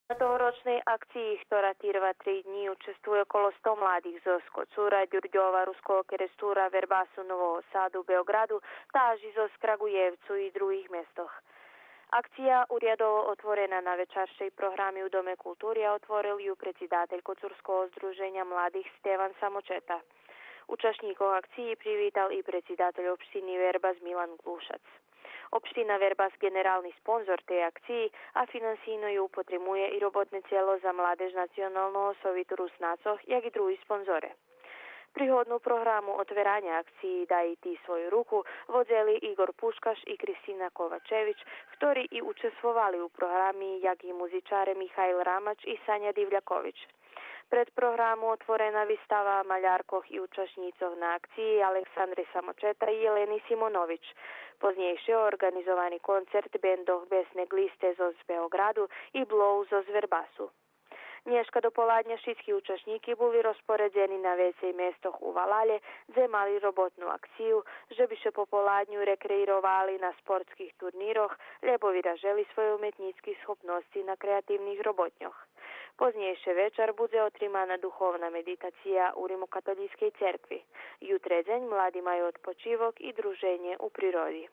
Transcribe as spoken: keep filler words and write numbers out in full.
На тогорочней акциї, хтора тирва три днї, учествує коло сто младих зоз Коцура, Дюрдьова, Руского Керестура, Вербасу, Нового Саду, Београду, та аж и зоз Крагуєвцу и других местох. Акция урядово отворена на вечаршей програми у Доме култури, а отворел ю предсидатель Коцурского здруженя младих Стеван Самочета. Учашнїкох акциї привитал и предсидатель општини Вербас Милан Глушац. Општина Вербас ґенерални спонзор тей акциї, а финансийно ю потримує и Роботне цело за младеж Националного совиту Руснацох, як и други спонзоре. Пригодну програму отвераня акциї „Дай и ти свою руку” водзели Игор Пушкаш и Кристина Ковачевич, хтори и учествовали у програми, як и музичаре Михаил Рамач и Саня Дивлякович. Пред програму отворена вистава маляркох и учашнїцох на акциї Александри Самочета и Єлени Симонович. Познєйше орґанизовани концерт бендох Бесне глисте зоз Београду и Блоу зоз Вербасу. Нєшка до поладня шицки учашнїки були розпоредзени на вецей местох у валалє, дзе мали роботну акцию, же би ше по поладню рекреировали на спортских турнирох, лєбо виражели свойо уметнїцки схопносци на креативних роботньох. Познєйше вечар будзе отримана духовна медитация у Римокатолїцкей церкви. Ютредзень млади маю одпочивок и друженє у природи.